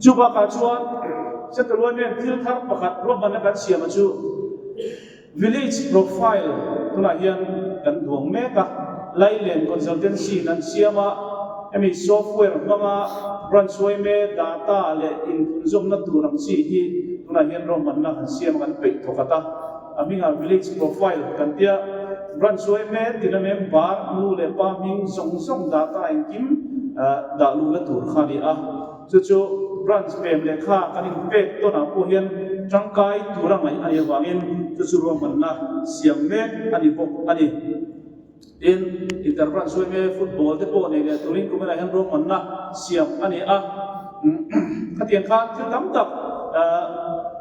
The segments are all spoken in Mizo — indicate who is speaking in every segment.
Speaker 1: Chu bakah chuan Central Yma thil thar pakhat ruahmanna kan siam a chu Village Profile tunah hian kan duang mek a, Lailen Consultancy in an siam a, hemi software hmanga branch yma data leh inphunzawmna tur ang chi hi tunah hian ruahmanna kan siam a kan peih thawkhat a, a hmingah Village Profile kan tia. Branch yma tina member nu leh pa hming zawng zawng data engkim dah luhna tur kha a ni a. Chu chu branch pem lehkha kan inpek tawnah pawh hian tangkai tura ngaih a nih avangin chu chu ruahmanna siam mek a ni bawk a ni. Tin, inter-branch yma football te pawh nei leh turin kuminah hian ruahmanna siam a ni a. Khatiang khan thil tam tak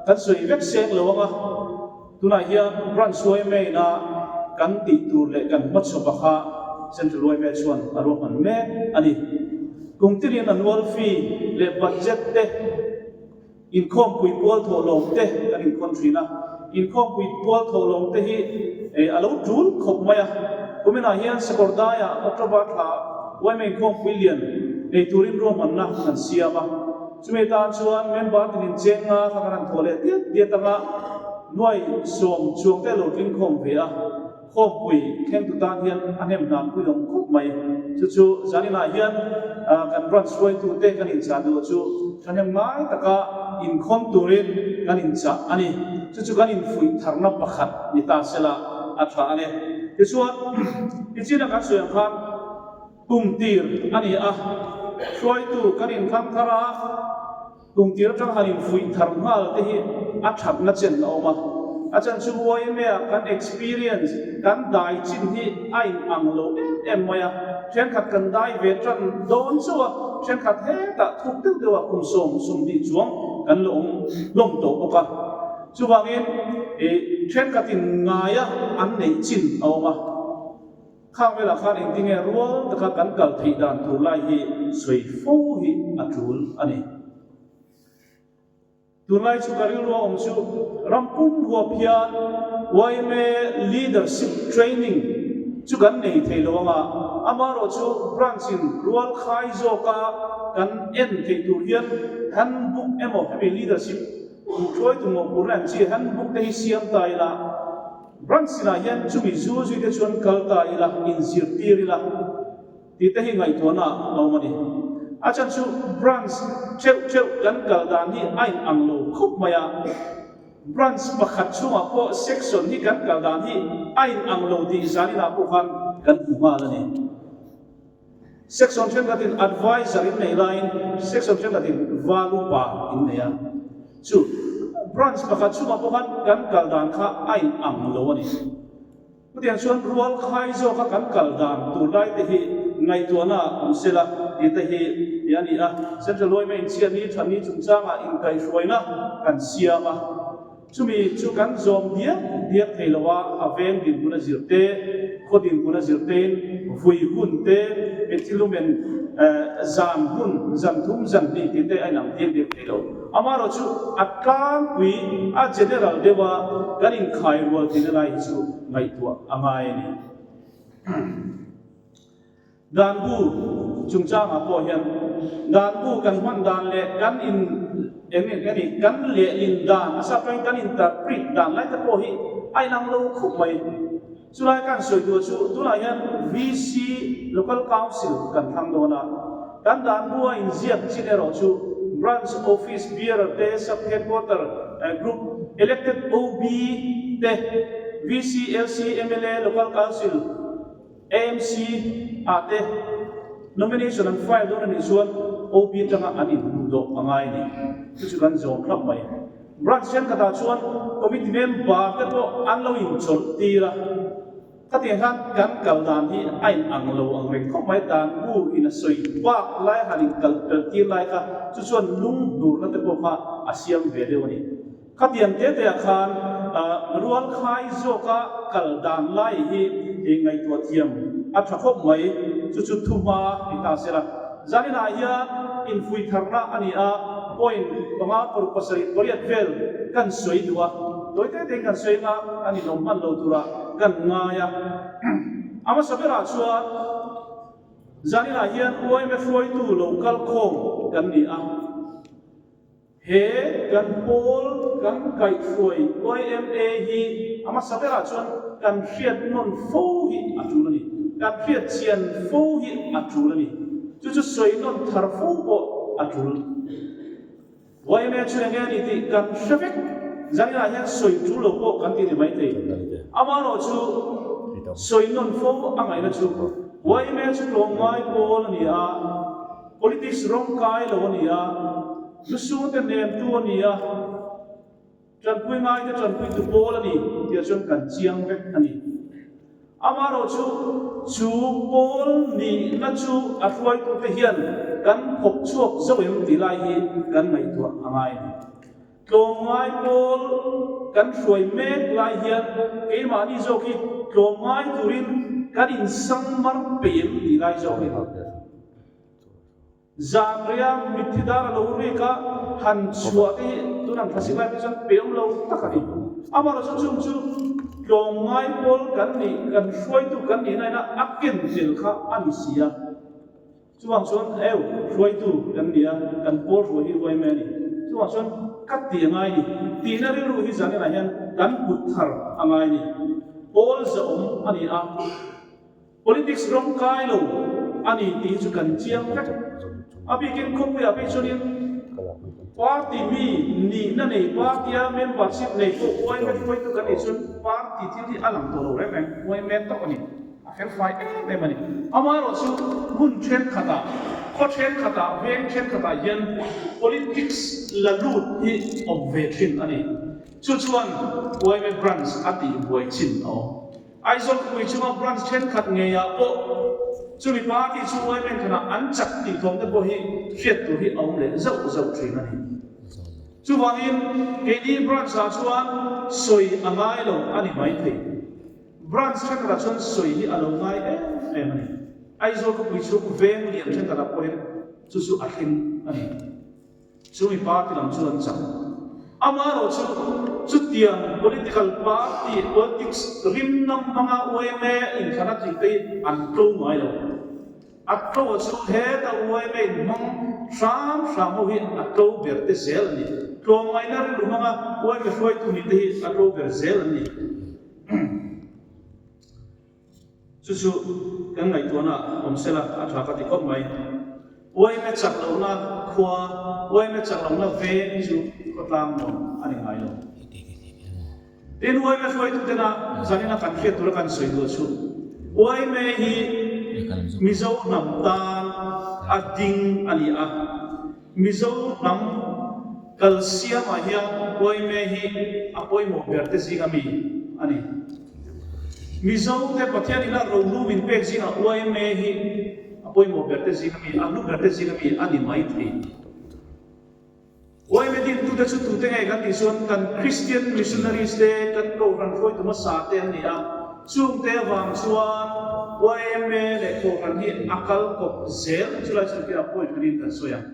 Speaker 1: kan sawi vek seng lo ang a, tunah hian branch yma ina kan tih tur leh kan hmachhawpa kha Central yma chuan a ruahman mek a ni. Kum tinin annual fee leh budget te, inkhawmpui pual thawhlawm te kan inkhawn thin a. Inkhawmpui pual thawhlawm te hi a lo tul khawp mai a. Kuminah hian Sakawrdaiah October thla yma inkhawmpui lian nei turin ruahmanna kan siam a. Chumi tan chuan member tinin cheng nga kha kan han thawh leh diat diat anga nuai sawm chuang te a lo tling khawm ve a. Khawmpui thlengtu tan hian a hnem hnan pui awm khawp mai. Chu chu zaninah hian kan branch hruaitute kan inchah duh chu thahnem ngai taka inkhawm turin kan inchah a ni. Chu chu kan infuih tharna pakhat ni ta sela a tha a ni. Tichuan, nichin a kan sawi ang khan kum tir a ni a, hruaitu kan inthlang thar a, Kum tir atang han infuih thar nghal te hi a thatna chen a awm a, a chan chu yma ah kan experience, kan dai chin hi a in ang lo em em mai a, thenkhat kan dai ve tan dawn chauh a, thenkhat hetah thuk deuh deuh ah kum 20 chuang kan la awm hlawm tawh bawk a, chuvangin ih thenkhatin ngaia an neih chin a awm a. Khang velah khan engtinge rual taka kan kal theih dan tur lai hi sawi fo hi a tul a ni. Tunlai chu ka rilru a awm chu ram pum huap hian yma leadership training chu kan nei thei lo anga, amaherawh chu branch in rual khai zawka kan en theih tur hian handbook emaw hemi leadership hruaitu mawhphurhna ang chi handbook te hi siam ta ila, Branch sinah hian chumi zu zui te chuan kal ta ila, inzirtir ila tih te hi ngaihtuahna a awm a ni. A chhan chu branch theuh theuh kan kal dan hi a in ang lo khawp mai a, branch pakhat chhungah pawh section hi kan kal dan hi a in ang lo tih zaninah pawh khan kan hmu nghal a ni. Section thenkhatin adviser in nei laiin section thenkhatin val upa in nei a. Chu branch pakhat chungah pawh khan kan kal dan kha a in ang lo a ni. Chutiang chuan rual khai zawka kan kal dan tur lai te hi ngaihtuahna ah awm sela tih te hi a ni a. Central yma inchhiatni thatni chungchangah inkaihhruaina kan siam a. Chumi chu kan zawm diak diak thei lo a, a veng dinhmun a zir te, khaw dinhmun a zir tein vui hun te, mitthi lumen zan hun, zan thum, zan hnih tih te a inang diak diak thei lo. Amaherawh chu a tlangpui, a general deuh a kan inkhai rual theihna lai hi chu ngaihtuah a ngai a ni. Danbu chungchangah pawh hian danbu kan hman dan leh kan in eng nge kan nih kan lehlin dan a sap atangin kan interpret dan lai te pawh hi a inang lo khawp mai. Chulai kan sawi duh chu tunah hian VC Local Council kan thlang dawn a, kan danbu a inziak chin erawh chu Branch Office Bearer te, Sub Headquarter Group Elected OB te, VC, LC, mla, Local Council, AMC ah te nomination an file dawn a nih chuan OB atanga an inhmuh dawh a ngai a ni. Chu chu kan zawm thlap mai. Branch thenkhatah chuan committee member te pawh an lo inchawlh tir a, khatiang khan kan kal dan hi a in ang lo ang reng khawp mai. Dan bu in a sawi bak lai han in kal pel tir lai kha chu chuan lung hnurna te pawh kha a siam ve deuh a ni. Khatiang te te ah khan rual khai zawka kal dan lai hi ngaihtuah thiam a tha khawp mai, chu chu thuma ni ta sela. Zaninah hian infuih tharna a ni a, point panga paruk pasarih pariat vel kan sawi duh a, tawi te tein kan sawi anga a ni lo hman lo turah kan ngai a. A hmasa berah chuan zaninah hian yma hruaitu lo kal khawm kan ni a. He kan pawl kan kaihhruai yma hi a hmasa berah chuan kan hriat nawn fo hi a tul a ni. Kan hriat chian fo hi a tul a ni. Chu chu sawi nawn thar fo pawh a tul. Yma chu enge a ni tih kan hre vek. Zaninah hian sawi tul lo pawh kan ti ni maithei. Amaherawh chu sawi nawn fo a ngaihna chu yma chu tlawmngai pawl a ni a. Politics rawng kai lo a ni a, lusute hnemtu a ni a, tanpui ngaite tanpuitu pawl a ni tih ah chuan kan chiang vek a ni. Amaherawh chu, chu pawl nihna chu a hruaitute hian kan phawk chhuak zo em tih lai hi kan ngaihtuah a ngai a ni. Tlawmngai pawl kan hruai mek lai hian keimahni zawk hi tlawmngai turin kan insang mar peih em tih lai zawk hi zan reia mitthi dar a lo rik a, han chhuah te hi tun ang thlasik lai phei chuan pe awm lo tak a ni. Amaherawhchu chung chu tlawmngai pawl kan nih, kan hruaitu kan nih nain a ken tel kha a ni si a. Chuvang chuan eu, hruaitu kan ni a, kan pawl hruai hi huai mai a ni. Chuvang chuan ka ti a ngai ni. Tihna rilru hi zaninah hian kan put thar a ngai ni. Pawl zahawm a ni a, politics rawng kai lo a ni tih hi chu kan chiang vek. A bikin khawpuiah phei chuanin party mi nihna nei, party-a membership nei pawh huai mai hruaitu kan nih chuan party thil hi a lang tawh lo reng reng, huai mai tawk a ni. A felfai em em a ni. Amaherawh chu hmun thenkhatah, khaw thenkhatah, veng thenkhatah hian politics la lut hi awm ve thin a ni. Chu chuan yma branch a tih buai chin a awm. Aizawl khawpui chunga branch thenkhat ngeiah pawh chumi party chu yma khanah an chak tih thawm te pawh hi hriat tur hi a awm leh zauh zauh thin a ni. Chuvangin keini branch ah chuan sawi a ngai lo a ni maithei. Branch thenkhatah chuan sawi hi a lo ngai em em a ni. Aizawl khawpui chhung veng lian thenkhatah pawh hian chu chu a thleng a ni. Chumi party lam chu an chak. Amaherawh chu chutiang political party politics rim nam hmanga yma inthlan a tih te hi an tlo ngai lo. A tlo a chu heta yma in hmang hram hram ho hi a tlo ber te zel a ni. Tlawmngaihna rilru hmanga yma hruaitu nih te hi a tlo ber zel an ni. Chu chu kan ngaihtuahna awm sela a tha ka ti khawp mai. Yma chak lohna khua, yma chak lohna veng chu khawtlang nuam a ni ngai lo. Tin, yma hruaitutena zanina kan hriat tura kan sawi duh chu yma hi Mizo hnam tan a ding a ni a. Mizo hnam kal siamah hian yma hi a pawimawh ber te zinga mi a ni. Mizo te Pathian ina rohlu min pek zingah yma hi a pawimawh ber te zinga mi, a hlu ber te zinga mi a ni mai thei. Yma dintute chu tute nge kan tih chuan kan Christian missionaries te, kan Kohhran hruaitu hmasa te an ni a. Chungte avang chuan yma leh Kohhran hi a kal kawp zel chulai chu tia point panin kan sawi ang.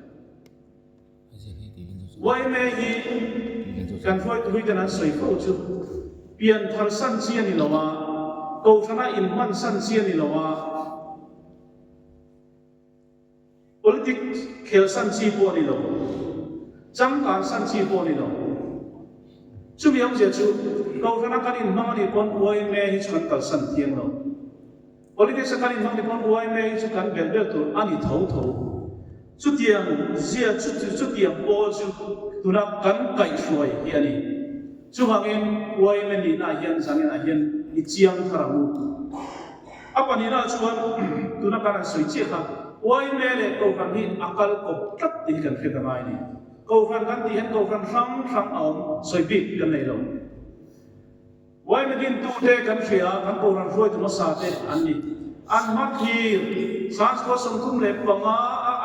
Speaker 1: Yma hi kan hruaitu hlui ten an sawi fo chu pian thar san chi a ni lo a, Kohhrana inhman san chi a ni lo a, Politics khel san chi pawh a ni lo, changkan san chi pawh a ni lo. Chumi awmzia chu Kohhrana kan inhmang a nih pawn yma hi chu kan kalsan thiang lo. Politics a kan inhmang nih pawn yma hi chu kan bel bel tur a ni tho tho. Chutiang zia chu chutiang pawl chu tuna kan kaihhruai hi a ni. Chuvangin yma nihna ah hian zaninah hian i chiang thar ang u. A pahnihna chuan tuna kan han sawi chiah kha yma leh Kohhran hi a kal kawp tlat tih hi kan hriat a ngai a ni. Kohhran kan tih hian Kohhran hrang hrang a awm sawi bik kan nei lo. Yma dintute kan hria a, kan Kohhran hruaitu hmasa te an ni. An hmathlir Sanskua 35 a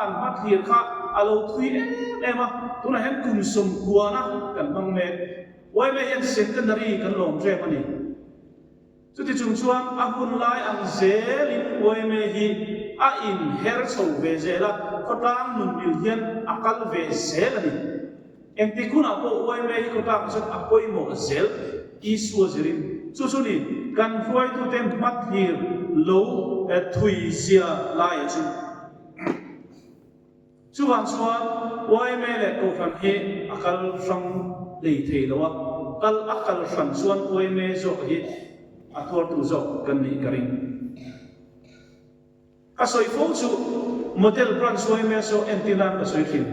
Speaker 1: an hmathlir kha a lo thui em em a, tunah hian kum sawmkuana kan hmang mek. Yma hian centenary kan lawm ṭep a ni. Chuti chung chuan a hun lai ang zelin yma hi a inher chho ve zel a, khawtlang nun mil hian a kal ve zel a ni. Engtik hunah pawh yma hi khawtlangah chuan a pawimawh zel Isua zirin. Chu chu ni, kan hruaitute hmathlir lo thui zia laia chu. Chuvang chuan yma leh Kohhran hi a kal hrang hlei thei lo a, kal a kal hran chuan yma zawk hi a tuartu zawk kan nih ka ring. Ka sawi fo chu Model Branch yma saw entir nan ka sawi thin.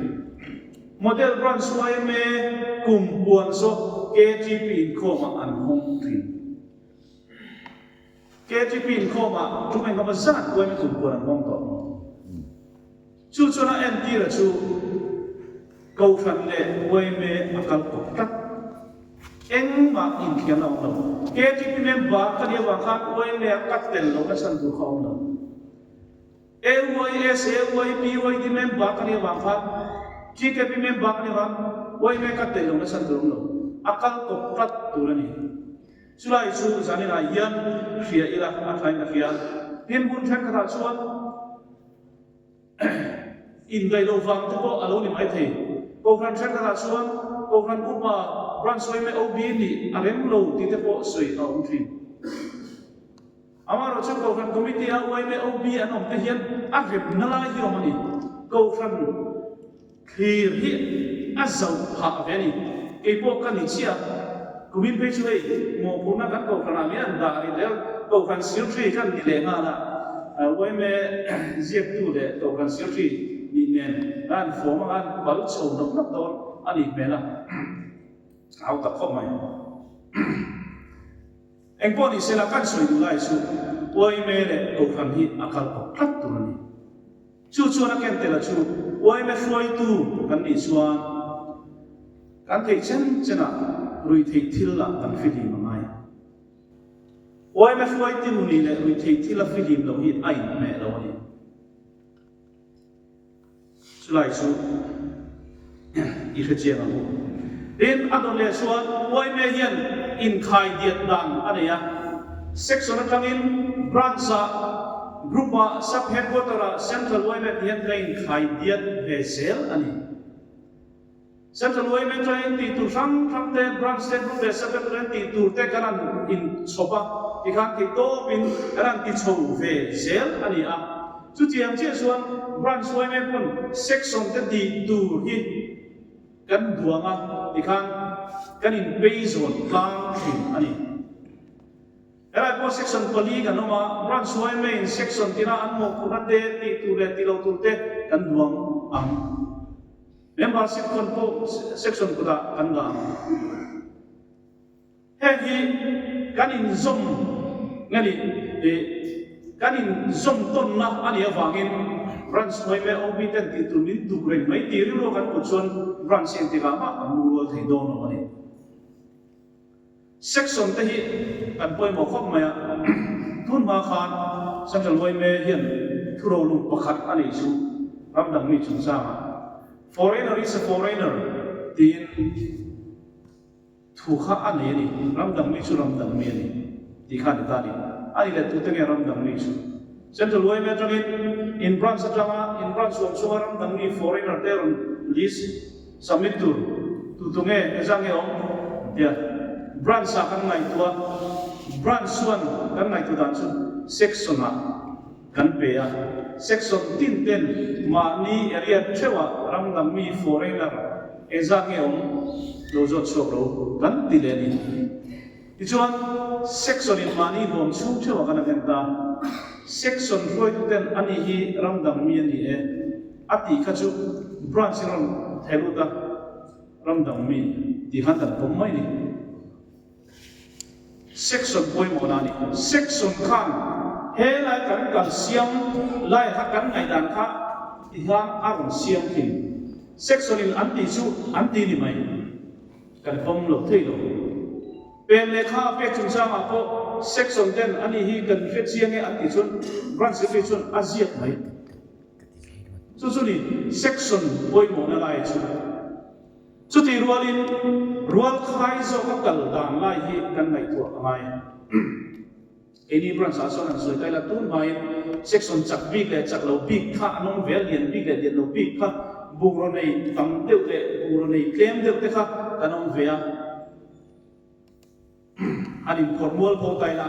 Speaker 1: Model Branch yma kum puan saw KTP inkhawmah an hawng thin. KTP inkhawmah tum engemaw zat yma kum puan an hawng tawh. Chu chuan a entira chu Kohhran leh yma a kal kawp tlat. Engmah inthiam a awm lo. KTP member ka nih avang khan yma a kat tel lohna chhan tur kha a awm lo. AYS, AY, PYD member ka nih avang khan TKP member ka nih avang yma kat tel lohna chhan tur a awm lo. A kal kawp tlat tur a ni. Chulai chu zaninah hian hria ila a thain a hria. Tin, hmun thenkhatah chuan Indaih loh vang te pawh a lo ni mai thei. Kohhran thenkhatah chuan Kohhran upa branch yma OB nih a rem lo tih te pawh sawi a awm thin. Amaherawhchu Kohhran Committee a yma OB an awm te hian a remna lai hi a awm a ni. Kohhran thlir hi a zauh phah ve a ni. Kei pawh ka ni chiah a, kumin phei chu hei mawhphurhna kan Kohhranah min an dah rih leh a, Kohhran Secretary kan ni leh nghal a, yma ziaktu leh Kohhran Secretary nih nen a an form anga an bal chho nawk nawk dawn a nih hmel a, a hau tak khawp mai. Engpawh ni sela kan sawi duh lai chu yma leh Kohhran hi a kal kawp tlat tur a ni. Chu chuan a ken tel a chu yma hruaitu kan nih chuan kan theih chen chenah ruihtheih thil lah kan fihlim a ngai. Yma hruaitu nih leh ruihtheih thil a fihlim loh hi a inhmeh lo a ni. Chulai chu i hre chiang ang u. Tin, a dawt leh chuan yma hian inkhai diat dan a nei a. Section atangin Branch-ah, Group-ah, Sub-Headquarter-ah Central yma ti hian ka inkhai diat ve zel a ni. Central yma atangin tih tur hrang hrang te, Branch te, Group leh Sub-Headquarter in tih tur te kan han inchhawp a, tikhan theihtawpin kan han tichho ve zel a ni a. Chutiang chiah chuan Branch yma pawn Section te tih tur hi kan duang a, tikhan kan inpeizawn tlang thin a ni. Helai pawh Section pali kan awm a, Branch yma in Section tina an mawhphurhna te tih tur leh tih loh tur te kan duang ang. Membership khawn pawh Section kutah kan dah ang. Heng hi kan inzawm nge ni tih kan inzawm tawnna a nih avangin Branch hnuai OB ten tih tur min tuk reng mai tih rilru kan put chuan Branch hi engtikah mah kan lungrual thei dawn lo a ni. Section te hi kan pawimawh khawp mai a, tun hma khan Central yma hian thurolung pakhat a nei chu ram dang mi chungchangah Foreigner is a foreigner tiin Thu kha a nei a ni, ram dang mi chu ram dang mi a ni tih kha a ni ta a ni. A ni leh tute nge ram dang mi chu? Central yma atangin in branch atanga in branch huam chhunga ram dang mi foreigner te rawn list submit tur tu tu nge engzah nge awm tia branch ah kan ngaihtuah a, branch chuan kan ngaihtuah dan chu section ah kan pe a, section tin ten mahni area theuhah ram dang mi foreigner engzat nge awm lo zawt chhuak lo kan ti leh a ni. Tichuan section in mahni huam chhung theuhah kan han en ta, section hruaitu ten ani hi ram dang mi a ni e a tih kha chu branch in rawn theh lut a, ram dang mi tih khan kan pawm mai a ni. Section pawimawhna a ni. Section khan he lai kan kal siam lai kha kan ngaihdan kha ti hian a rawn siam thin. Section in an tih chu an ti ni mai. Kan pawm lo thei lo. Pen lehkha a pek chungchangah pawh section ten a ni hi kan hre chiang e an tih chuan branch secretary chuan a ziak mai. Chu chu ni section pawimawhna lai chu. Chutih rualin rualkhai zawka kal dan lai hi kan ngaihtuah a ngai. Keini branch ah chuan an sawi ta ila tun hmain section chak bik leh chak lo bik kha an awm ve a, lian bik leh lian lo bik kha bungraw nei tam deuh leh bungraw nei tlem deuh te kha kan awm ve a. An inkhawrh mual pho ta ila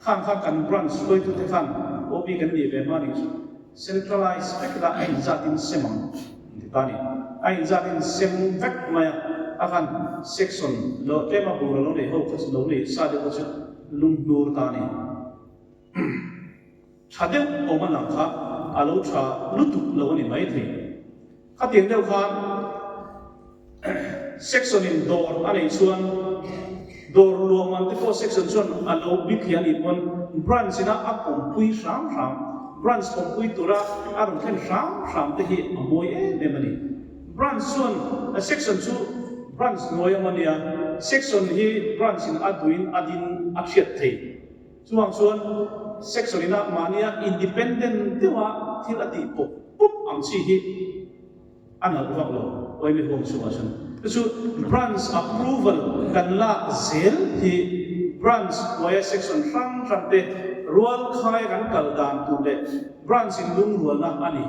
Speaker 1: khang kha kan branch hruaitute khan OB kan nih ve hma nih chu. Centralize vek la a inzatin sem ang an ti ta a ni. A inzatin sem vek mai a, a khan section lo tlema bur a lo nei ho kha chu lo nei sa deuh kha chu lunghnur ta a ni. Tha deuh awm a lang kha a lo tha lutuk lo a ni maithei. Khatiang deuh khan section in dawr a neih chuan dawr luah man te pawh section chuan a lo bik thei a nih pawn branch ina a pawmpui hram hram, branch pawmpui tura a rawn thlen hram hram te hi a mawi em em a ni. Branch chuan section chu branch hnuai awm a nia, section hi branch in a duhin a din a hriat thei. Chuvang chuan section ina mahnia independent deuha thil a tih pawp pawp ang chi hi a nalh vak lo, Oimi huang chungah chuan. Chu chu branch approval kan lak zel hi branch hnuaia section hrang hrang te rual khaia kan kal dan tur leh branch in lungrualna a ni.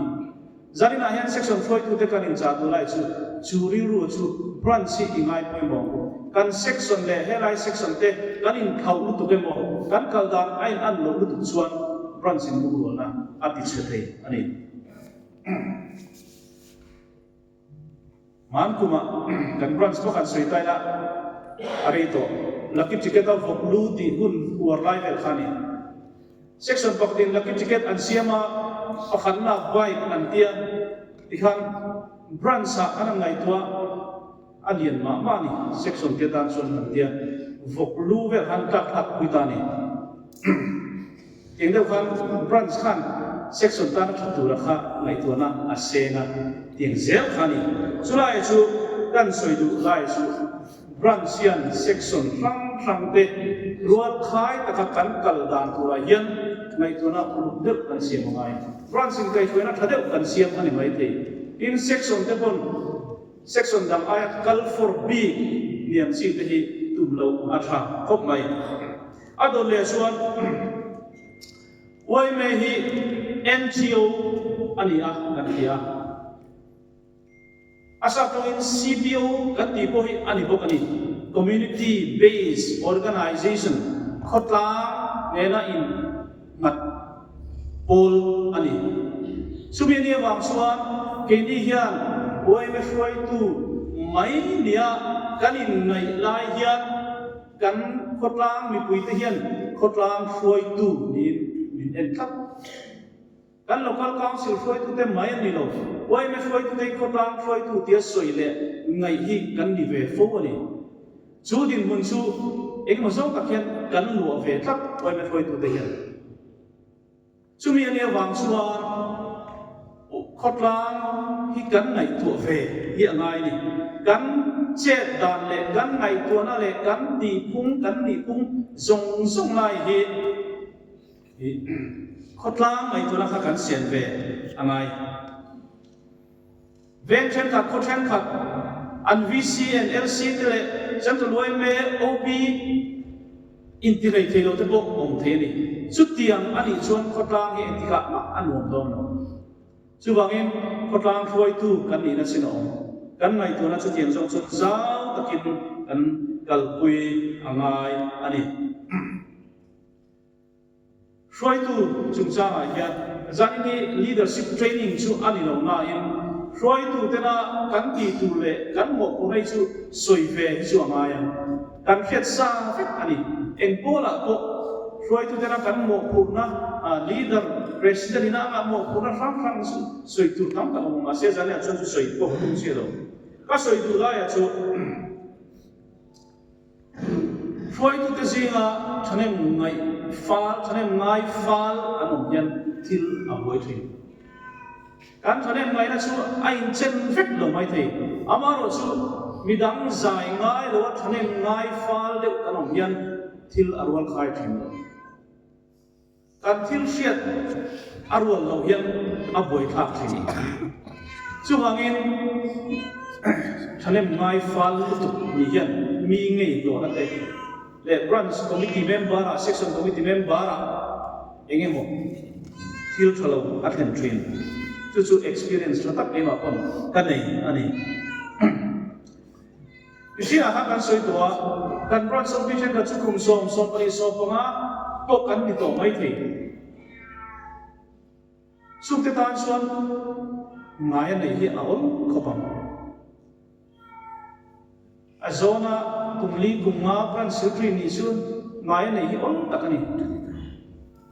Speaker 1: Zaninah hian section hruaitute kan inchah duh lai chu, chu rilru chu branch hi i ngai pawimawh ang u. Kan section leh helai section te kan inkhauh lutuk emaw, kan kal dan a in an loh lutuk chuan branch in lungrualna a ti chhe thei a ni. Hman kumah kan branch pakhat sawi ta ila a rei tawh. Lucky ticket a vawk lu tih hun uar lai vel kha a ni. Section pakhatin lucky ticket an siam a, pakhatna bike an tia tikhan branch ah an han ngaihtuah a lian mah mah a ni. Section te atan chuan an tia vawk lu vel khan tlak thlak pui ta a ni. Eng deuh khan branch khan section tana tha tura kha ngaihtuahna a seng a, tiang zel kha a ni. Chulai chu kan sawi duh lai chu branch hian section hrang hrang te rual khai taka kan kal dan turah hian ngaihtuahna uluk deuh kan siam a ngai. Branch in kaihhruaina tha deuh kan siam a ni maithei. Tin, section te pawn section dang aia kal for bik niam chi te hi tum loh a tha khawp mai. A dawt leh chuan yma hi NGO a ni a kan ti a, a sap tawngin CBO kan tih pawh hi a ni bawk a ni. Community Based Organization, khawtlang nena in nghat pawl a ni. Chumi a nih avang chuan keini hian yma hruaitu mai nia kan inngaih lai hian, Kan khawtlang mipuite hian khawtlang hruaitu niin min en tlat. Kan Local Council hruaitute mai an ni lo, yma hruaitute hi khawtlang hruaitu tia sawi leh ngaih hi kan ni ve fo a ni. Chu dinhmun chu engemaw zawng tak hian kan luah ve tlat yma hruaitute hian. Chumi a nih avang chuan khawtlang hi kan ngaihtuah ve hi a ngai a ni. Kan chet dan leh kan ngaihtuahna leh kan tihphung, kan nihphung zawng zawng lai hi khawtlang ngaihtuahna kha kan siam ve a ngai. Veng thenkhat, khaw thenkhat, an VC and LC te leh Central yma, OB intirei thei lo te pawh awm thei a ni. Chutiang a nih chuan khawtlang hi engtikah mah a nuam dawn lo. Chuvangin khawtlang hruaitu kan nihna chin a awm. Kan ngaihtuahna chutiang zawng chuan zau takin kan kalpui a ngai a ni. Hruaitu chungchangah hian zanin hi leadership training chu a ni lo nain hruaitu tena kan tih tur leh kan mawhphurh hi chu sawi ve hi chu a ngai a, kan hriat sa vek a ni. Eng pawlah pawh hruaitu tena kan mawhphurhna leader, president ina anga mawhphurhna hrang hrang chu sawi tur tam tak a awm a, mahse zaninah chuan chu sawi pawh ka tum chiah lo. Ka sawi duh laiah chu. Hruaitute zinga thahnem ngaih fal, thahnem ngai fal an awm hian thil a buai thin. Kan thahnem ngaihna chu a inchen vek lo mai thei. Amaherawhchu midang zai ngai loa thahnem ngai fal deuh kan awm hian thil a rual khai thin lo. Kan thil hriat a rual loh hian a buaithlak thin. Chuvangin thahnem ngai fal lutuk ni hian mi ngei hlawhna te leh Branch Committee member-ah, Section Committee member-ah eng emaw thil tha lo a thlen thin. Chu chu experience tha tak keimah pawn ka nei a ni. Mihringah khan kan sawi tawh a, kan branch sawmpi thenkhat chu kum sawm, 12, 15 pawh kan ti tawh mai thei. Chungte tan chuan ngaia nei hi a awl khawp ang. A zawna kum li kum nga branch secretary nih chu ngaia nei hi awl tak a ni.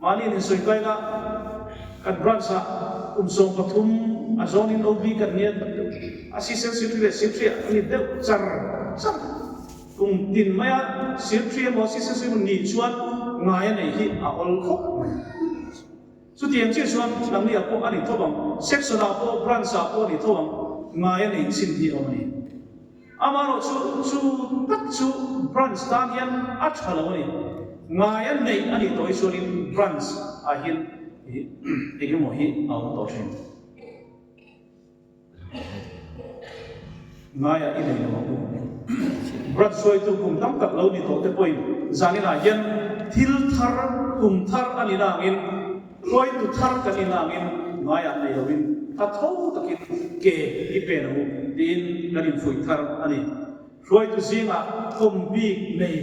Speaker 1: Mahni in insawi kai la, kan branch ah kum 13 a zawnin OB kan nia, assistant secretary leh secretary ah kan ni deuh char char. Kum tin maia secretary emaw assistant secretary emaw nih chuan ngaia nei hi a awl khawp mai. Chutiang chiah chuan Lamlia pawh a ni tho ang, Section ah pawh, Branch ah pawh a ni tho ang, ngai a nei chin hi a awm a ni. Amaherawh chu, chu tak chu Branch tan hian a tha lo a ni. Ngai a neih a nih tawh hi chuanin Branch ah hian eng emaw hi a awm tawh thin. Ngaiah i nei lo ang u. Branch hruaitu kum tam tak lo ni tawh te pawhin zaninah hian thil thar, kum thar a ni nangin, hruaitu thar kan ni nangin ngaiah nei loin tha tho takin ke i pen ang u tiin kan infuih thar a ni. Hruaitu zingah kawm bik nei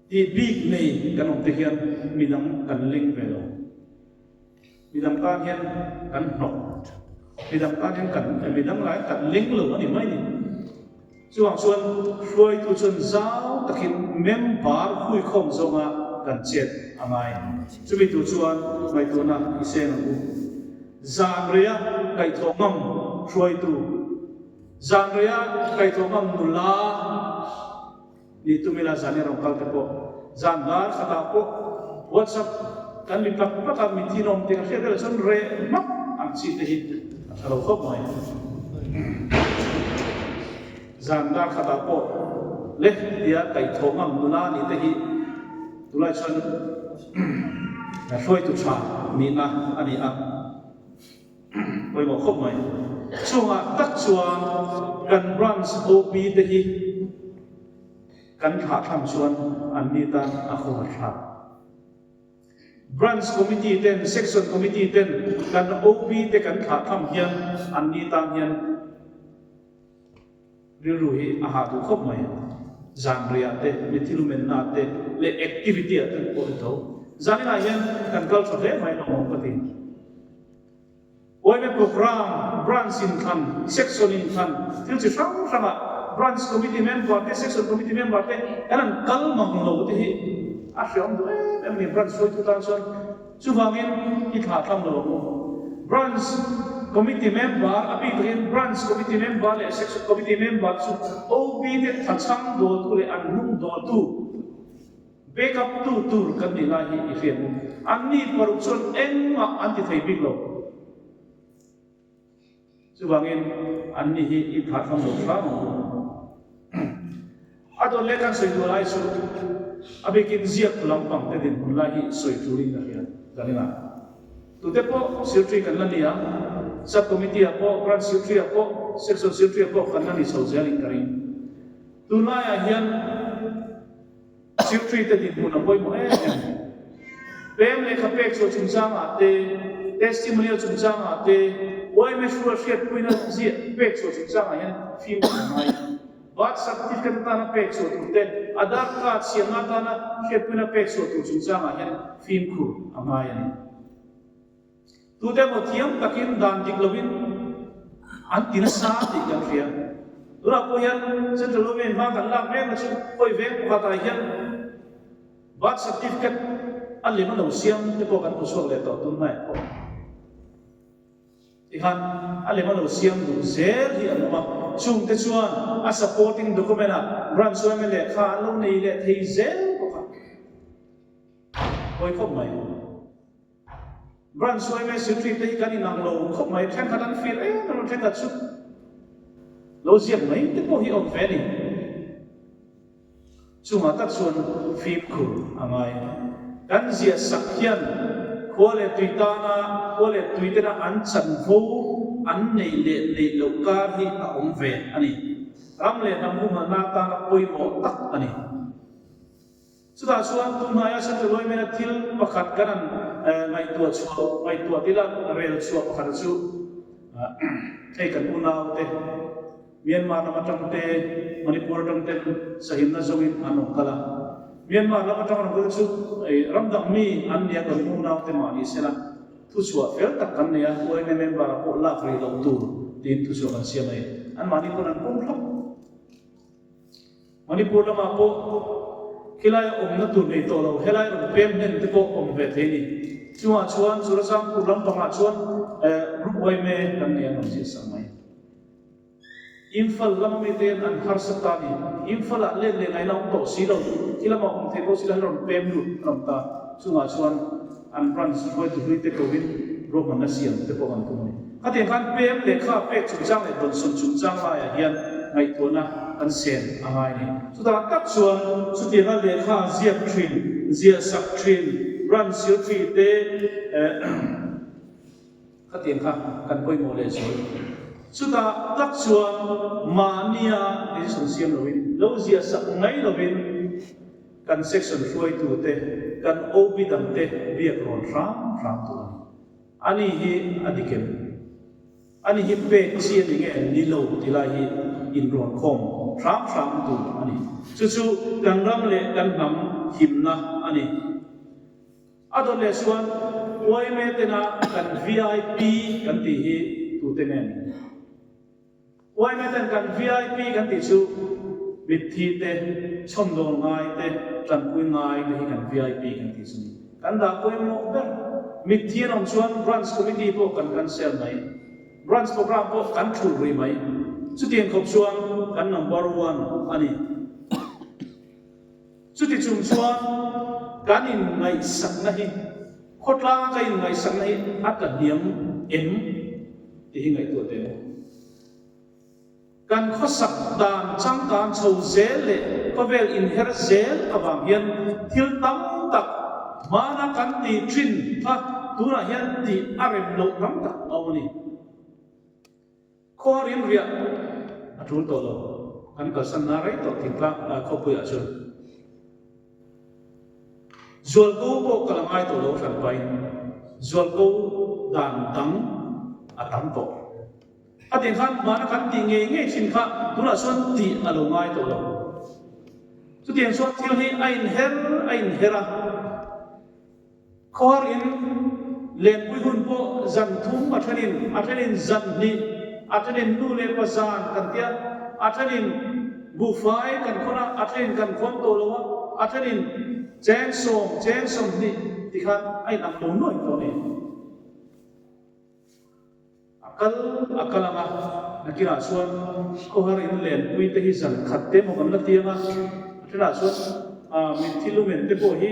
Speaker 1: tih bik nei kan awm te hian midang kan leng ve lo. Midang tan hian kan hnawk, midang tan hian kan, midang lai kan leng lo a ni mai ni. Chuvang chuan hruaitu chuan zau takin member huikhawm zawnga kan chet a ngai. Chumi tur chuan ngaihtuahna i seng ang u. Zan reia kaihthawh ngam hruaitu, zan reia kaihthawh ngam nula Ni tumila zan i rawn kal te pawh zan dar khatah pawh WhatsApp kan mi plak plak a, mi thinawm tih ka hriat erawh chuan reh hmak ang chi te hi a tha lo khawp mai. Zan dar khatah pawh le tia kaihthawh ngam nula nih te hi tunlai chuan hruaitu tha nihna a ni a. Pawimawh khawp mai. Chungah tak chuan kan branch OP te hi kan thlahthlam chuan an ni tan a khawngaih thlak. Branch committee ten, section committee ten kan OP te kan thlahthlam hian an ni tan hian rilru hi a hah duh khawp mai. Zan riah te, mitthi lumenna te leh activity ah te pawh ni tho. Zaninah hian kan kal tha hle mai lo maw ka ti. Yma program, branch inthlan, section inthlan, thil chi hrang hrangah branch committee member te, section committee member te kan han kal mang lo te hi a hreawm duh em em a ni branch hruaitu tan chuan. Chuvangin i thlah tlang lo ang u. Branch Committee member, a bik takin Branch Committee member leh Section Committee member chu OB te thachhang dawltu leh an hnung dawltu, back up tu tur kan nih lai hi i hriat u. Anni paruk chuan engmah an ti thei bik lo. Chuvangin anni hi i thlah tlang lo hram ang u. A dawn leh kan sawi tur lai chu a bikin ziak lampang te dinhmun lai hi sawi turin ka hria ka ring a. Tute pawh Secretary kan la ni a, Sub Committee ah pawh, Branch Secretary ah pawh, Section Secretary ah pawh kan la ni chho zelin ka ring. Tunlaiah hian Secretary te dinhmun a pawimawh em em. Pem lehkha pek chhuah chungchangah te, testimonial chungchangah te, yma hrua hriatpuina ziah pek chhuah chungchangah hian fimkhur a ngai. Birth certificate atana pek chhuah tur te, Aadhaar card siamna atana hriatpuina pek chhuah tur chungchangah hian fimkhur a ngai a ni. Tute emaw thiam takin dan dik lovin an ti nasa tih kan hria. Tunah pawh hian Central Government hma kan lak mek na chu hawi veng pakhatah hian birth certificate a lem a lo siam te pawh kan hmu chhuak leh tawh tun hmaiah pawh. Tikhan a lem a lo siam duh zel hi an awm a, chungte chuan a supporting document ah branch yma lehkha an lo nei leh thei zel bawk a. Pawi khawp mai. Branch yma secretary te hi kan inang lo khawp mai, thenkhat an fir em em a, thenkhat chu lo ziak mai te pawh hi awm ve a ni. Chungah tak chuan fimkhur a ngai. Kan ziah sak hian khua leh tui tana khua leh tui tena an chanvo an neih leh neih loh kar hi a awm ve a ni. Ram leh hnam humhalhna atana pawimawh tak a ni. Chutah chuan tunhnaia Central Yma thil pakhat kan han ngaihtuah chhuah, ngaihtuah tila rel chhuah pakhat chu hei kan unaute, Myanmar lam atang te, Manipur atang ten sahimna zawngin an rawn kal a. Myanmar lam atang rawn kal chu ram dang mi an nia kan unaute mah ni sela. Thuchhuah fel tak kan nei a, yma member-ah pawh lak rih loh tur tiin thuchhuah kan siam a ni. Anmahni pawn an pawm thlap. Manipur lamah pawh khilai awmna tur nei tawh lo, helai rawn pem hnen te pawh awm ve thei a ni. Chungah chuan Churachandpur lampangah chuan Group yma kan nei an rawn ziah sak mai. Imphal lama mite an harsa ta ni. Imphal-ah let leh ngaihna awm tawh si lo, khi lamah awm thei pawh si lo, an rawn pem lut an awm ta. Chungah chuan an branch hruaitu hluite kovin ruahmanna siam te pawh an tum a ni. Khatiang khan pem lehkha pek chungchang leh dawnsawn chungchang laiah hian ngaihtuahna kan sen a ngai a ni. Chutah tak chuan chutianga lehkha ziak thin, ziahsak thin, branch secretary te Khatiang kha kan pawimawh leh zual. Chutah tak chuan mahnia decision siam loin, lo ziah sak mai loin kan section hruaitute, kan OB dangte biak rawn hram hram tur a ni. Ani hi a dik em? Ani hi pek chi a ni nge ni lo ti lai hi inrawn khawm hram hram tur a ni. Chu chu kan ram leh kan hnam himna a ni. A dawt leh chuan yma tena kan vip kan tih hi tute nge ni? Yma ten kan vip kan tih chu mitthi te, chhawmdawl ngai te, tanpui ngai te hi kan vip kan tih chu ni. Kan dah pawimawh ber. Mitthi an awm chuan Branch Committee pawh kan cancel mai. Branch Programme pawh kan thulh rih mai. Chutiang khawp chuan kan number one a ni. Chuti chung chuan kan inngaihsakna hi, khawtlanga ka inngaihsakna hi a tla hniam em tih hi ngaihtuah teh maw? Kan khawsak dan changkan chho zel leh khawvel inher zel avang hian thil tam tak hmana kan tih thin kha tunah hian tih a rem loh tam tak a awm a ni. Khua rim riah a tul tawh lo, kan kalsan na rei tawh thingtlang khawpuiah chuan Zualko pawh kal a ngai tawh lo hran pahin Zualko dan dang a tam tawh. A tih khan hmana kan tih ngei ngei thin kha tunah chuan tih a lo ngai tawh lo. Chutiang chuan thil hi a inher a inher a. Khuarin lenpui hun pawh zan thum a thenin, a thenin zan hnih, a thenin nu leh pa zan kan tia, a thenin buhfai kan khawn a, a thenin kan khawn tawh lo a, a thenin cheng sawm, cheng 20 tikhan a inang lo nuai tawh a ni. A kal a kal ang a, nakinah chuan khawhar in lenpui te hi zan khat te maw kan la tiang a, a thenah chuan mitthi lumen te pawh hi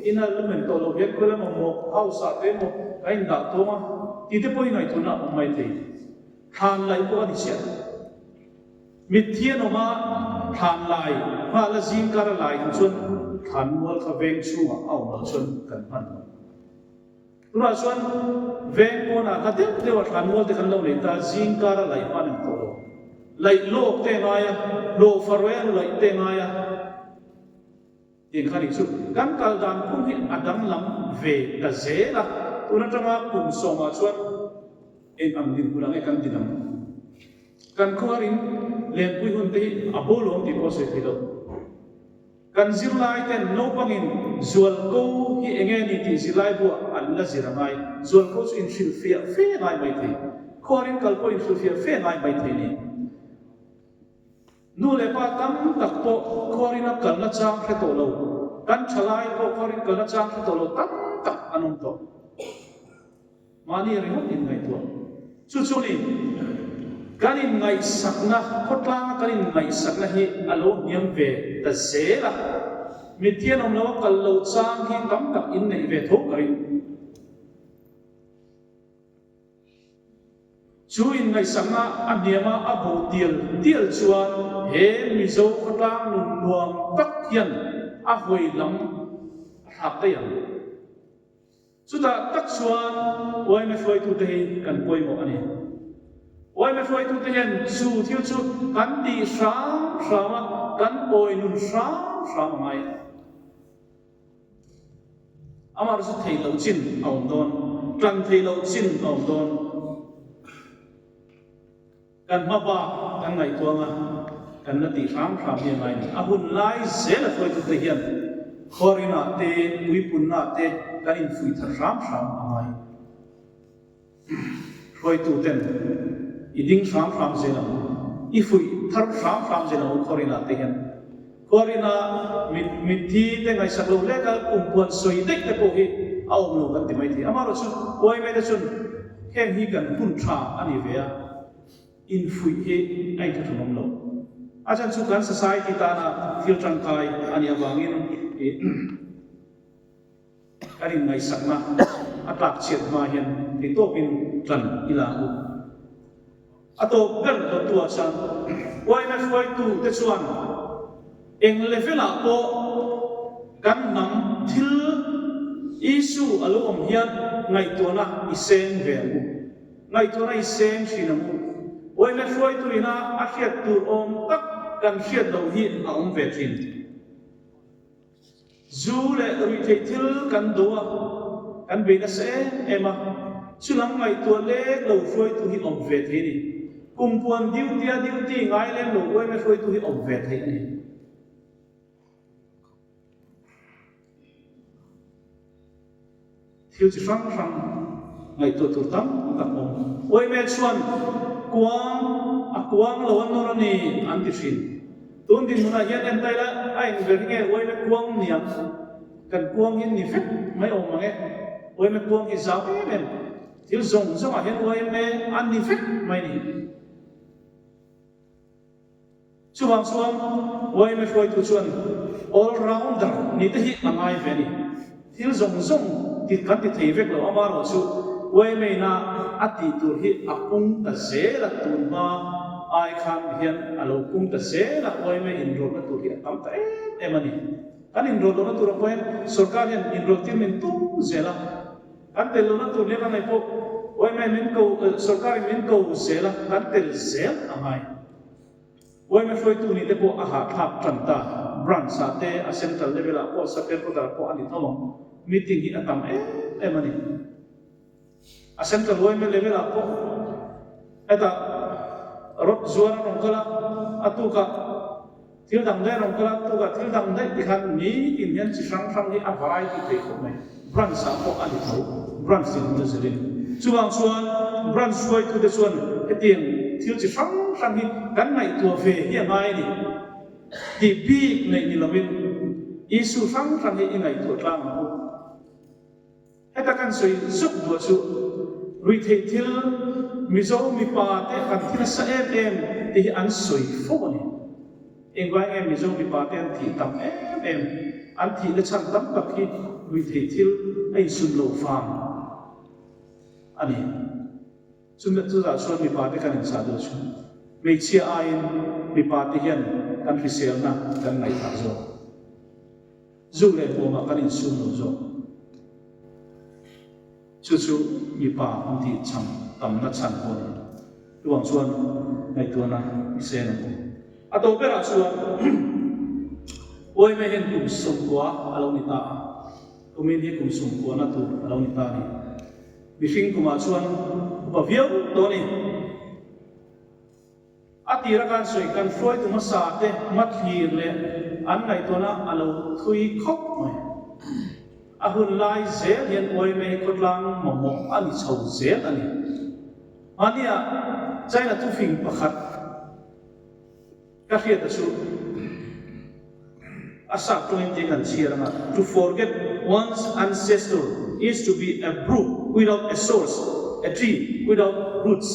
Speaker 1: ina lumen tawh loh hian khawi lama maw house ah te emaw kan indah tawng a tih te pawh hi ngaihtuahna a awm mai thei. Thlan laih pawh a ni chiah. Mitthi an awm a, thlan lai nghal a zing kar a lai duh chuan thlan mual kha veng chhungah a awm loh chuan kan hman lo. Tunah chuan veng pawnah kha deuh deuh a thlan mual te kan lo nei ta, zing kara laih hman ang tawh lo. Laih lawk te ngai a, hlawh farel laih te ngai a tih kha nih chu. Kan kal dan phung hi a danglam ve ta zel a, tun atanga kum sawmah chuan eng ang dinhmun ang nge kan din ang? Kan khuarin lenpui hun te hi a bawlawm tih pawh a sawi thei lo. Kan zirlai ten naupangin zualko hi eng nge ni tih zirlai buah an la zir a ngai. Zualko chu inhrilhfiah fe ngai mai thei. Khuarin kal pawh inhrilhfiah fe ngai mai thei ni. Nu leh pa tam tak pawh khuarin a kalna chang hre tawh lo. Kan thalai pawh khuarin kalna chang hre tawh lo tam tak an awm tawh. Mahni ringawt inngaihtuah. Chu chu ni, kan inngaihsakna, khawtlanga kan inngaihsakna hi a lo hniam ve ta zel a. Mitthi an awm lo a kal lo chang hi tam tak inneih ve tho ka ring. Chu inngaihsakna a hniama a bo tial tial chuan he Mizo khawtlang nun nuam tak hian a hawi lam a thlak daih ang. Chutah tak chuan yma hruaitute hi kan pawimawh a ni. Yma hruaitute hian chu thil chu kan tih hram hram a, kan awi nun hram hram a ngai. Amah chu theih loh chin a awm dawn, tlan theih loh chin a awm dawn. Kan hma bak kan ngaihtuang a, kan la tih hram hram hi a ngai ni. A hun lai zel a hruaitute hian khuarinah te, puipunnaah te kan infuih thar hram hram a ngai. Hruaitu ten i ding hram hram zel ang u, i fuih thar hram hram zel ang u Khuarina te hian. Khuarina mitthi te ngaihsak lo leka kumpuan sawi daih te pawh hi a awm lo kan ti mai thei. Amaherawhchu YMA te chuan heng hi kan hun tha a ni ve a, infuih hi a inthuthun awm lo. A chhan chu kan society tana thil tangkai a nih avangin i. Kan inngaihsakna a tlak chhiat hma hian theihtawpin ṭan i la ang u. A tawp ber dawttuah chuan YMA hruaitute chuan eng level-ah pawh kan hnam thil issue a lo awm hian ngaihtuahna i seng ve ang u. Ngaihtuahna i seng thin ang u. YMA hruaitu ina a hriat tur awm tak kan hriat loh hi a awm ve thin. Zu leh ruihtheih thil kan do a, kan bei nasa em em a, chulam ngaihtuah lek lo hruaitu hi awm ve thei a ni. Kumpuan duty-a duty ngai lem lo yma hruaitu hi awm ve thei a ni. Thil chi hrang hrang ngaihtuah tur tam tak awm. Yma chuan kuang a kuang lo a nawr a ni an ti thin. Tun dinhmunah hian entai la a eng ber hi nge yma kuang niang? Kan kuang hi ni vek mai awm ang e. Yma kuang hi zau em em. Thil zawng zawngah hian yma a ni vek mai ni. Chuvang chuan yma hruaitu chuan all rounder nih te hi a ngai ve a ni. Thil zawng zawng ti kan ti thei vek lo, amaherawh chu yma ina a tih tur hi a pung ta zel a, tun hma ai khan hian a lo pung ta zel a, yma inrawlhna tur hi a tam ta em em a ni. Kan inrawlh lohna tur ah pawh hian sorkar hian inrawlh tir min tum zel a, kan tel lohna tur leh ka ngaih pawh yma min ko, sorkar in min ko zel a, kan tel zel a ngai. Yma hruaitu nih te pawh a hahthlak tan ta. Branch ah te, a central level ah pawh sub headquarter ah pawh a ni tho ang. Meeting hi a tam em em a ni. A central yma level ah pawh hetah rod zuar an rawn kal a, a tukah thil dang daih an rawn kal a, a tukah thil dang daih tikhan nitin hian chi hrang hrang hi a variety thei khawp mai. Branch ah pawh a ni tho, branch tin hmun a zir in. Chuvang chuan branch hruaitute chuan hetiang thil chi hrang hrang hi kan ngaihtuah ve hi a ngai a ni tih bik neih ni lovin issue hrang hrang hi i ngaihtuah tlang ang u. Heta kan sawi zuk duah chu ruihtheih thil Mizo mipa te kan thi nasa em em tih hi an sawi fo a ni. Engvai nge Mizo mipa te an thih tam em em? An thihna chhan tam tak hi ruihtheih thil a insum lo vang a ni. Chumi chutah chuan mipa te kan inchah duh chu hmeichhia aiin mipa te hian kan hriselna kan ngaihthah zawk. Zu leh hmuamah kan insum lo zawk. Chu chu mipa an tih cham tamna chhan pawh a ni. Chuvang chuan ngaihtuahna i seng ang u. A tawp berah chuan Uaime hian kum 90 a lo ni ta a, kumin hi kum 90 na tur a lo ni ta a ni. Mihring kumah chuan upa viau tawh a ni. A tira kan sawi kan hruaitu hmasa te hmathlir leh an ngaihtuahna a lo thui khawp mai. A hun lai zel hian YMA khawtlang mamawh a ni chho zel a ni. Mahnia China thufing pakhat ka hriata chu a sap tawngin tih kan chhiar anga, To forget one's ancestor is to be a brook without a source, a tree without roots.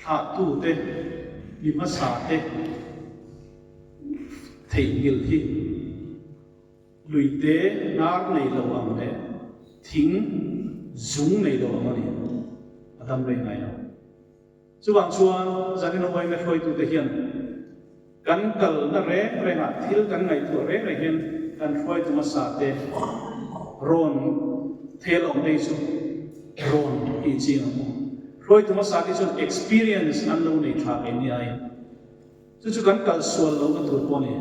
Speaker 1: Thlahtute, mi hmasate theihnghilh hi luite hnar nei lo ang leh thing zung nei lo ang a ni. A dam rei ngai lo. Chuvang chuan zanin a uaime hruaitute hian kan kalna reng rengah thil kan ngaihtuah reng reng hian kan hruaitu hmasate rawn thel awm te hi chu rawn tih chiang ang u. Hruaitu hmasate chuan experience an lo nei tha kei ni aiin chu chu kan kal sual lohna tur pawh a ni.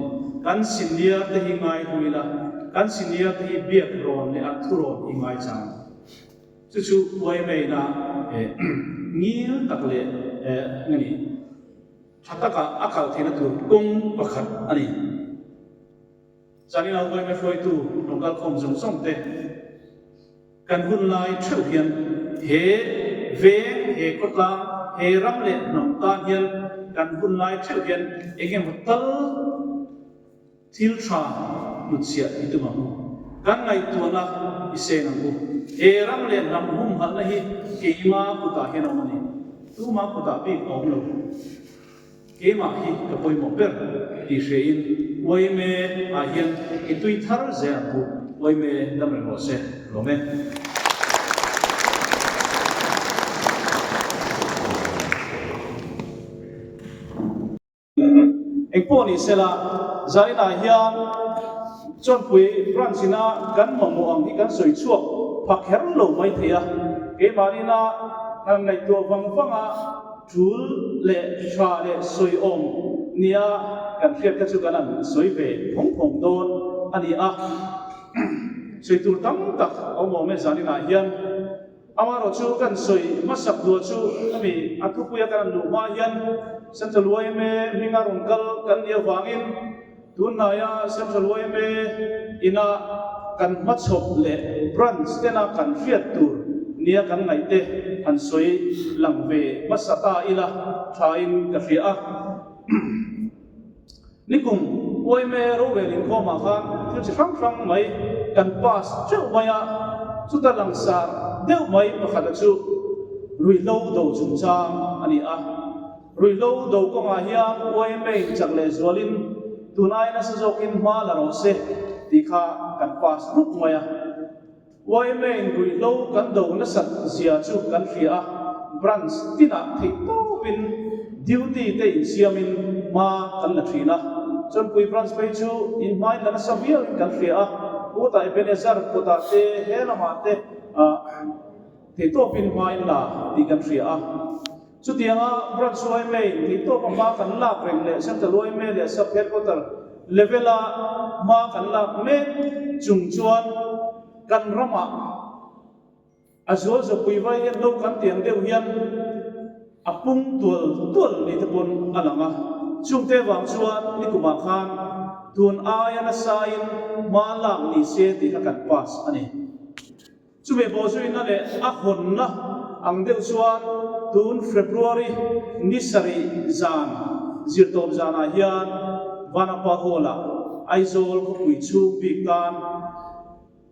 Speaker 1: Kan senior te hi ngai hu ila, kan senior te hi biak rawn leh an thurawn i ngai chang. Chu chu YMA-na ngil tak leh nge ni, tha taka a kal theihna tur kawng pakhat a ni. Zanina YMA hruaitu rawn kalkhawm zawng zawng te. Kan hun lai theuh hian he veng, he khawtlang, he ram leh hnam tan hian kan hun lai theuh hian eng emaw tal thil tha hnutchhiah i tum ang u. Kan ngaihtuahna i seng ang u. He ram leh hnam humhalhna hi keima kutah hian a awm a ni. Tuma kutah bik a awm lo. Keimah hi ka pawimawh ber tih hriain Uaime ah hian i tui thar zel ang u, Uaime dam reng rawh se, lawm e. Engpawh ni sela, zaninah hian Chawnpui branch ina kan mamawh ang hi kan sawi chhuak pha kher lo mai thei a, keimahni-na kan ngaihtuah vang vang a, Tul leh tha leh sawiawm nia kan hriat kha chu kan han sawi ve phawng phawng dawn a ni a. Sawi tur tam tak a awm awm e zaninah hian. Amaherawh chu kan sawi hmasak duah chu hemi a thupuia kan han luh hma hian Central yma hminga rawn kal kan nih avangin Tunhnaia Central yma ina kan hmachhawp leh branch tena kan hriat tur nia kan ngaihte han sawi lang ve hmasa ta ila thain ka hria a. Nikum yma rorel inkhawmah khan thil chi hrang hrang mai kan pass teuh mai a, chuta langsar deuh mai pakhata chu ruihhlo do chungchang a ni a. Ruihhlo do kawngah hian YMA in chak leh zualin tun ai nasa zawkin hma la rawh se tih kha kan pass rup mai a. YMA in ruihhlo kan do nasat zia chu kan hria a, branch tinah theih tawpin duty te insiamin hma kan la thin a. Chawnpui branch phei chu in hmain la nasa viauin kan hria a, Putah Ebenezer kawtah te he lamah te theihtawpin hmain la tih kan hria a. Chutianga Branch yma in theihtawpa hma kan lak reng leh Central yma leh Sub Headquarter level-a hma kan lak mek chung chuan kan ramah a zual zawpui vai hian lo kan tiang deuh hian a pung tual tual ni te pawn a lang a. Chungte vang chuan nikumah khan tun aia nasain hma lak ni se tih kha kan pass a ni. Chumi bawhzuina leh a hawnna ang deuh chuan tun February ni sarih zan zirtawp zanah hian Vanapa Hall-ah Aizawl khawpui chhung bik tan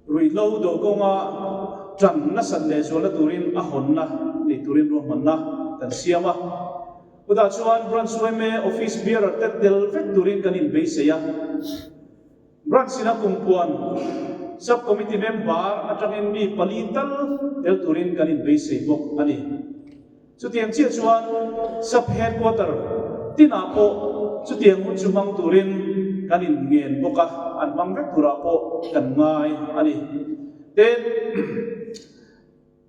Speaker 1: ruihhlo do kawnga tan nasat leh zualna turin a hawnna nei turin ruahmanna kan siam a. Chutah chuan Branch yma Office Bearer te tel vek turin kan inbeisei a. Branch ina kumpuan Sub Committee member atangin mi pali tal tel turin kan inbeisei bawk a ni. Chutiang chiah chuan Sub Headquarter tinah pawh chutiang hun chu hmang turin kan inngen bawk a, an hmang vek turah pawh kan ngai a ni. Tin,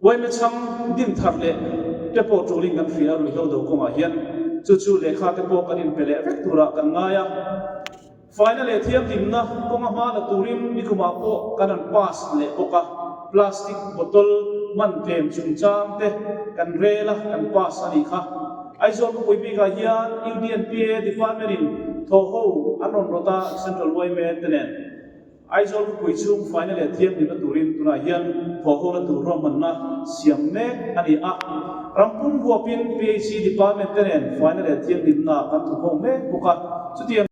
Speaker 1: Uaime chhang din thar leh te pawh tulin kan hria a ruihhlo do kawngah hian chu chu lehkha te pawh kan inpe leh vek turah kan ngai a. Faina leh thianghlimna kawnga hma la turin nikumah pawh kan han pass leh bawk a, plastic bottle hman tlem chungchang te kan rel a kan pass a nih kha. Aizawl khawpui bikah hian UDNPA department in thawhho an rawn rawt a Central yma te nen. Aizawl khawpui chhung faina leh thianghlimna turin tunah hian thawhhona tur ruahmanna siam mek a ni a. Ram pum huapin PHE department te nen faina leh thianghlimna kan thawkho mek bawk a. Chutiang.